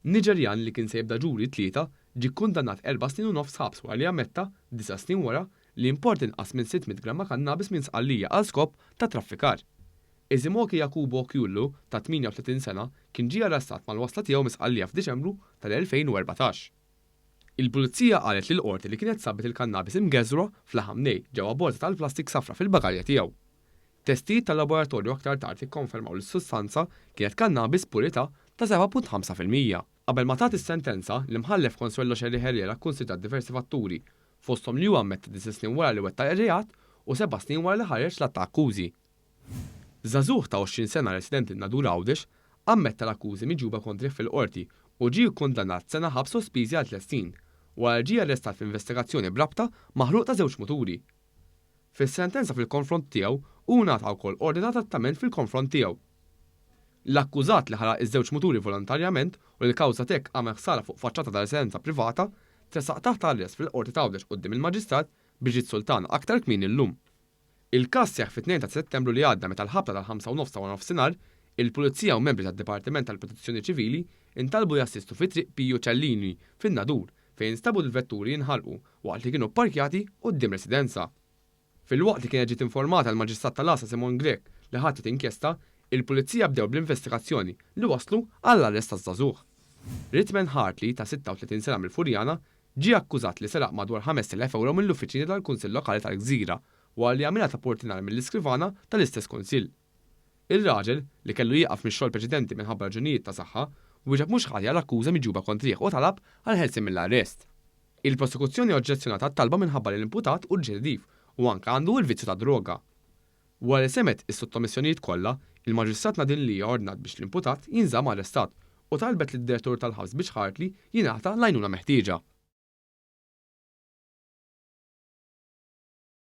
Niġerjan li kien se jibda ġuri t-Tlieta ġie kkundannat 4 snin u nofs ħabs wara li ammetta, 9 snin wara, li importa inqas minn 600 gramma kannabis minn Sqallija għal skop ta' traffikar. Izimoki Jakubo Kyullu ta' 38 sena kien ġie arrestat mal-wasla tiegħu minn Sqallija f'Diċembru tal-2014. Il-pulizija qalet lill-qorti li kienet sabet il-kannabis imgeżwra f'laħam nej ġewwa borża tal-plastik safra fil-bagalja tiegħu. Testijiet tal-laboratorju aktar tard ikkonfermaw li s-sustanza kienet kannabis purità ta' 7.5%. Qabel ma tat is-sentenza, l-imħallef Consuelo Scerri Herrera kkunsidrat diversi fatturi, fosthom li huwa ammetta 9 snin wara li wettaq ir-reat u 7 snin wara li ħareġ l-att ta' akkużi. Żagħżugħ ta' 20 sena residenti Nadur Għawdex ammetta l-akkużi miġjuba kontrih fil-qorti u ġie kkundannat sena ħabs sospiżi għal 3 snin wara li ġie arrestat f'investigazzjoni b'rabta ma' ħruq ta' żewġ muturi. Fis-sentenza fil-konfront tiegħu hu ngħata wkoll ordni ta' trattament fil-konfront tiegħu. L-akkużat li ħaraq iż-żewġ muturi volontarjament u li kawża t'hekk għamel ħsara fuq faċċata ta' residenza privata tressaq taħt arrest fil-Qorti t'Għawdex quddiem il-Maġistrat Brigitte Sultana aktar kmieni llum. Il-każ seħħ fit-2 ta' Settembru li għadda meta l-ħabta tal-5:30 ta' waranofsinhar, il-Pulizija u membri tad-Dipartiment tal-Protezzjoni Ċivili intalbu jassistu fi Triq Piju Cellini fin-Nadur fejn instabu l-vetturi jinħarqu waqt li kienu pparkjati quddiem residenza. Filwaqt li kienet ġiet informata l-Maġistrat tal-Għassa Simone Grech li ħatret inkjesta, il-Pulizija bdew bl-investigazzjoni li waslu għall-arrest taż-żagħżugħ. Ritman Hartley ta' 36 sena mill-Furjana ġie akkużat li seraq madwar €5,000 mill-uffiċini tal-Kunsill Lokali tal-Gżira wara li għamilha ta' portinar mill-iskrivana tal-istess kunsill. Ir-raġel, li kellu jieqaf mix-xogħol preċedenti minħabba raġunijiet ta' saħħa, wieġeb mhux ħati għal akkuża miġjuba kontrih u talab għal ħelsien mill-arrest. Il-prosekuzzjoni oġġezzjonat għat-talba minħabba li l-imputat hu reċidiv u anke għandu l-vizzju tad-droga. Wara li semgħet is-sottomissjonijiet kollha, il-Maġistrat Nadine Lia ordnat biex l-imputat jinżamm arrestat u talbet lid-direttur tal-ħabs biex Hartley jingħata l-għajnuna meħtieġa.